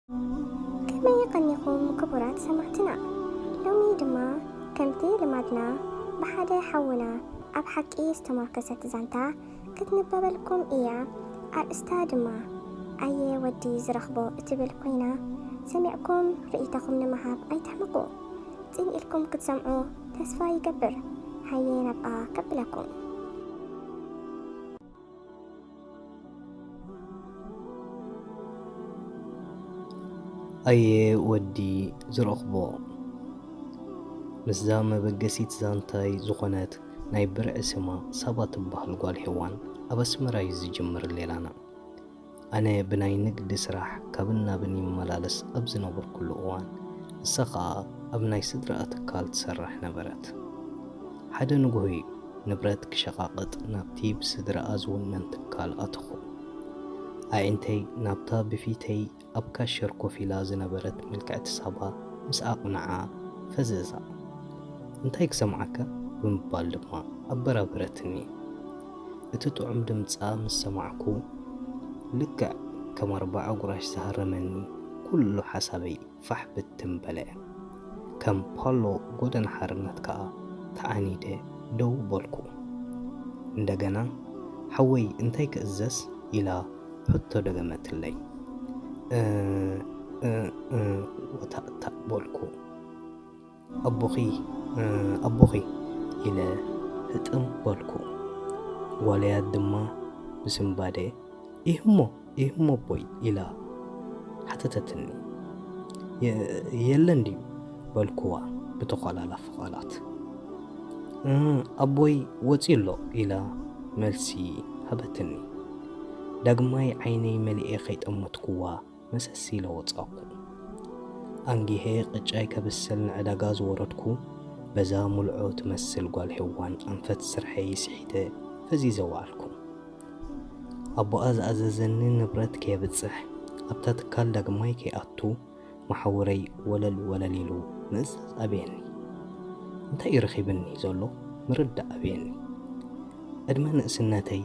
ከመይ ቀኒኹም ክቡራት ሰማዕትና? ሎሚ ድማ ከምቲ ልማድና ብሓደ ሓውና ኣብ ሓቂ ዝተመርኮሰት ዛንታ ክትንበበልኩም እያ። ኣርእስታ ድማ ኣየ ወዲ ዝረኽቦ እትብል ኮይና፣ ሰሚዕኩም ርእይቶኹም ንምሃብ ኣይትሕመቑ። ጽን ኢልኩም ክትሰምዑ ተስፋ ይገብር። ሃየ ናብኣ ከብለኩም። ኣየ ወዲ ዝረኽቦ። ምስዛ መበገሲት ዛንታይ ዝኾነት ናይ ብርዒ ስማ ሳባ ትበሃል ጓል ሄዋን ኣብ ኣስመራ እዩ ዝጅምር ሌላና። ኣነ ብናይ ንግዲ ስራሕ ካብን ናብን ይመላለስ ኣብ ዝነበርኩሉ እዋን፣ እሳ ኸኣ ኣብ ናይ ስድራኣ ትካል ትሰርሕ ነበረት። ሓደ ንግሆ እዩ ንብረት ክሸቓቕጥ ናብቲ ብስድራኣ ዝውነን ትካል ኣተኹ። ኣዒንተይ ናብታ ብፊተይ ኣብ ካሸር ኮፍ ኢላ ዝነበረት ምልክዕቲ ሳባ ምስ ኣቕንዓ ፈዘዛ። እንታይ ክሰምዓካ? ብምባል ድማ ኣበራበረትኒ። እቲ ጥዑም ድምጻ ምስ ሰማዕኩ፣ ልክዕ ከም ኣርባዓ ጉራሽ ዝሃረመኒ ኩሉ ሓሳበይ ፋሕ ብትን በለ። ከም ፓሎ ጎደና ሓርነት ከኣ ተዓኒደ ደው በልኩ። እንደገና፣ ሓወይ እንታይ ክእዘዝ? ኢላ ሕቶ ደገመትለይ። እ፣ እ፣ እ፣ ወታእታእ በልኩ። ኣቦኺ፣ እ፣ ኣቦኺ ኢለ ህጥም በልኩ። ጓለያት ድማ ብስንባደ፣ ኢህሞ፣ ኢህሞ ኣቦይ ኢላ ሓተተትኒ። የ-፣ የለን ድዩ? በልኩዋ ብተኾላላፊ ቃላት። እ፣ ኣቦይ ወጺኡ ኣሎ ኢላ መልሲ ሃበትኒ። ዳግማይ ዓይነይ መሊኤ ከይጠመትኩዋ መሰስ ኢለ ወጻኹ። ኣንጊሀ ቅጫይ ከብስል ንዕዳጋ ዝወረድኩ፣ በዛ ሙልዖ ትመስል ጓል ሄዋን ኣንፈት ስርሐይ ስሒተ ፈዚዘ ወዓልኩ። ኣቦኣ ዝኣዘዘኒ ንብረት ከየብጽሕ፣ ኣብታ ትካል ዳግማይ ከይኣቱ፣ መሓውረይ ወለል ወለል ኢሉ ምእዛዝ ኣበየኒ። እንታይ እዩ ረኺብኒ ዘሎ ምርዳእ ኣበየኒ። ዕድመ ንእስነተይ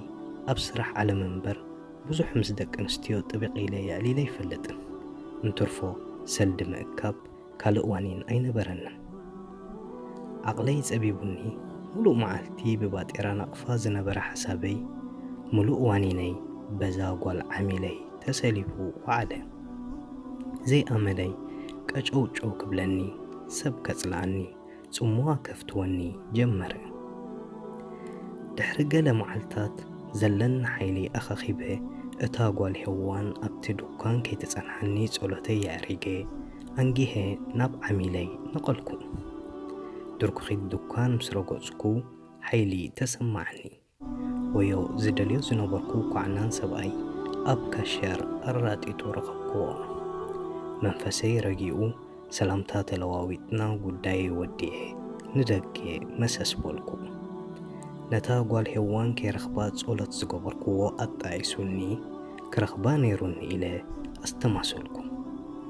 ኣብ ስራሕ ዓለም እምበር፣ ብዙሕ ምስ ደቂ ኣንስትዮ ጥብቕ ኢለ የዕሊለ ኣይፈልጥን። እንትርፎ ሰልዲ ምእካብ ካልእ ዋኒን ኣይነበረንን። ዓቕለይ ጸቢቡኒ፣ ምሉእ መዓልቲ ብባጤራ ናቕፋ ዝነበረ ሓሳበይ፣ ምሉእ ዋኒነይ በዛ ጓል ዓሚለይ ተሰሊፉ ወዓለ። ዘይኣመለይ ቀጨውጨው ክብለኒ፣ ሰብ ከጽልኣኒ፣ ጽምዋ ከፍትወኒ ጀመረ። ድሕሪ ገለ መዓልታት ዘለኒ ሓይሊ ኣኻኺበ፣ እታ ጓል ሄዋን ኣብቲ ዱኳን ከይትጸንሓኒ ጸሎተይ የዕሪገ፣ ኣንጊሀ ናብ ዓሚለይ ነቐልኩ። ድርኩኺት ዱኳን ምስ ረገጽኩ ሓይሊ ተሰማዓኒ። ወዮ ዝደልዮ ዝነበርኩ ኳዕናን ሰብኣይ ኣብ ካሸር ኣራጢጡ ረኸብክዎ። መንፈሰይ ረጊኡ፣ ሰላምታ ተለዋዊጥና ጉዳየይ ወዲኤ ንደገ መሰስ በልኩ። ነታ ጓል ሄዋን ከይረኽባ ጸሎት ዝገበርክዎ ኣጣዒሱኒ፣ ክረኽባ ነይሩኒ ኢለ ኣስተማሰልኩ።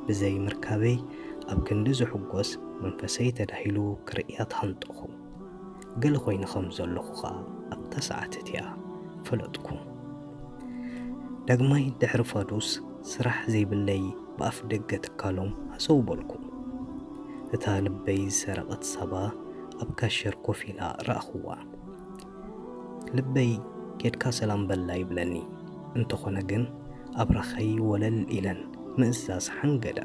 ብዘይ ምርካበይ ኣብ ክንዲ ዝሕጎስ መንፈሰይ ተዳሂሉ ክርእያ ተሃንጠኹ። ገለ ኮይነ ከም ዘለኹ ኸኣ ኣብታ ሰዓት እቲኣ ፈለጥኩ። ዳግማይ ድሕሪ ፋዱስ ስራሕ ዘይብለይ ብኣፍ ደገ ትካሎም ሃሰው በልኩ። እታ ልበይ ዝሰረቐት ሳባ ኣብ ካሸር ኮፍ ኢላ ረኣኹዋ። ልበይ ኬድካ ሰላም በላ ይብለኒ። እንተኾነ ግን ኣብራኸይ ወለል ኢለን ምእዛዝ ሓንገዳ።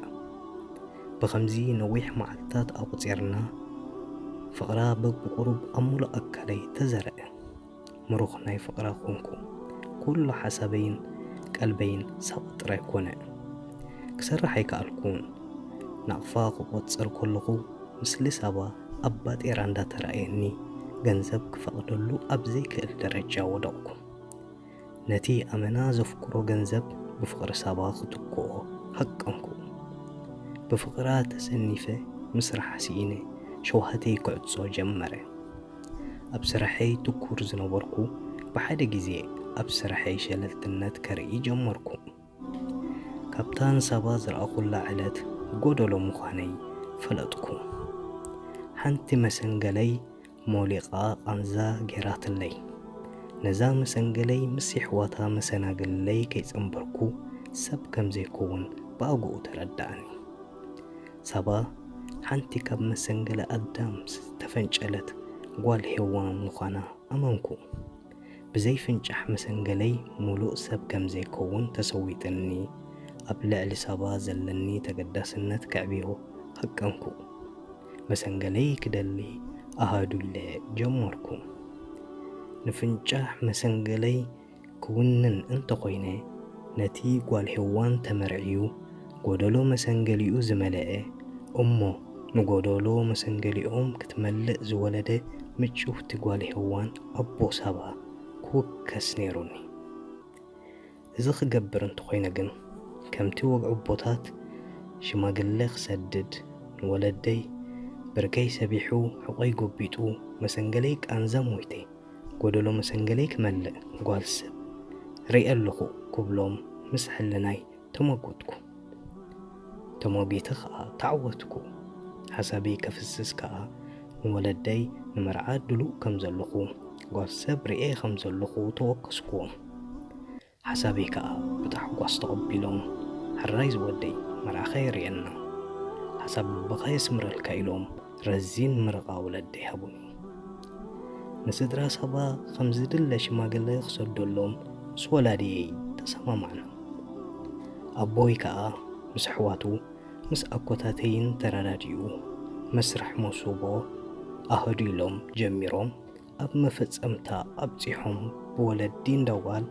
ብኸምዚ ነዊሕ መዓልትታት ኣቑጺርና፣ ፍቕራ በብቑሩብ ኣብ ምሉእ ኣካለይ ተዘርአ። ምሩኽ ናይ ፍቕራ ኮንኩ። ኩሉ ሓሳበይን ቀልበይን ሳባ ጥራይ ኮነ። ክሰርሕ ኣይከኣልኩን። ናቕፋ ክቖጽር ከለኹ፣ ምስሊ ሳባ ኣብ ባጤራ እንዳተራእየኒ፣ ገንዘብ ክፈቕደሉ ኣብ ዘይክእል ደረጃ ወደቕኩ። ነቲ ኣመና ዘፍቅሮ ገንዘብ ብፍቕሪ ሳባ ክትክኦ ሃቀንኩ። ብፍቕራ ተሰኒፈ፣ ምስራሕ ስኢነ፣ ሸውሃተይ ክዕጾ ጀመረ። ኣብ ስርሐይ ትኩር ዝነበርኩ፣ ብሓደ ግዜ ኣብ ስርሐይ ሸለልትነት ከርኢ ጀመርኩ። ካብታ ንሳባ ዝረኣኹላ ዕለት ጎደሎ ምዃነይ ፈለጥኩ። ሓንቲ መሰንገለይ ሞሊቓ ቃንዛ ጌራትለይ። ነዛ መሰንገለይ ምስ የሕዋታ መሰናግልለይ ከይጸንበርኩ ሰብ ከም ዘይከውን ብኣግኡ ተረዳኣኒ። ሳባ ሓንቲ ካብ መሰንገለ ኣዳም ዝተፈንጨለት ጓል ሄዋን ምዃና ኣመንኩ። ብዘይ ፍንጫሕ መሰንገለይ ምሉእ ሰብ ከም ዘይከውን ተሰዊጥኒ፣ ኣብ ልዕሊ ሳባ ዘለኒ ተገዳስነት ከዕብዮ ሃቀንኩ። መሰንገለይ ክደሊ ኣሃዱ ኢለ ጀመርኩ። ንፍንጫሕ መሰንገለይ ክውንን እንተኾይነ፣ ነቲ ጓል ሄዋን ተመርዕዩ፣ ጎደሎ መሰንገሊኡ ዝመለአ፣ እሞ ንጎደሎ መሰንገሊኦም ክትመልእ ዝወለደ ምጭውቲ ጓል ሄዋን ኣቦ ሳባ ክውከስ ነይሩኒ። እዚ ክገብር እንተኾይነ ግን፣ ከምቲ ወግዒ ኣቦታት፣ ሽማግለ ክሰድድ፣ ንወለደይ ብርከይ ሰቢሑ፣ ሕቖይ ጎቢጡ፣ መሰንገለይ ቃንዛ ሞይተ፣ ጎደሎ መሰንገለይ ክመልእ ጓል ሰብ ርእየ ኣለኹ ክብሎም ምስ ሕልናይ ተመጎትኩ። ተሞጊተ ኸኣ ተዓወትኩ። ሓሳበይ ከፍስስ ከኣ ንወለደይ ንመርዓ ድሉው ከም ዘለኹ፣ ጓል ሰብ ርእየ ከም ዘለኹ ተወከስኩዎም። ሓሳበይ ከኣ ብታሕጓስ ተቐቢሎም፣ ሕራይ ዝወደይ መርዓኻ የርእየና፣ ሓሳብ ልብኻ የስምረልካ ኢሎም ረዚን ምርቓ ወለደይ ሃቡኒ። ንስድራ ሳባ ከም ዝድለ ሽማግለ ክሰደሎም ምስ ወላዲየይ ተሰማማዕና። ኣቦይ ከኣ ምስ ኣሕዋቱ ምስ ኣኮታተይን ተረዳዲኡ መስርሕ መሶቦ ኣሃዱ ኢሎም ጀሚሮም ኣብ መፈጸምታ ኣብጺሖም ብወለዲ እንዳ ጓል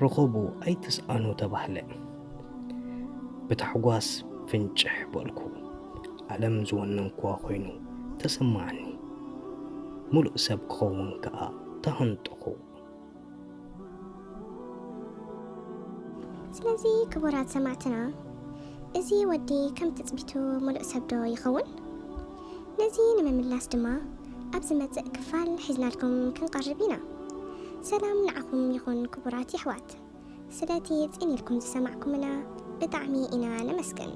ርኸቡ ኣይትስኣኑ ተባህለ። ብታሕጓስ ፍንጭሕ በልኩ። ዓለም ዝወነንኩዋ ኮይኑ ተሰማዓኒ። ምሉእ ሰብ ክኸውን ከኣ ተሃንጠኹ። ስለዚ ክቡራት ሰማዕትና፣ እዚ ወዲ ከም ትጽቢቱ ምሉእ ሰብ ዶ ይኸውን? ነዚ ንምምላስ ድማ ኣብ ዝመጽእ ክፋል ሒዝናልኩም ክንቐርብ ኢና። ሰላም ንዓኹም ይኹን ክቡራት የሕዋት። ስለቲ ጽን ኢልኩም ዝሰማዕኩምና ብጣዕሚ ኢና ነመስግን።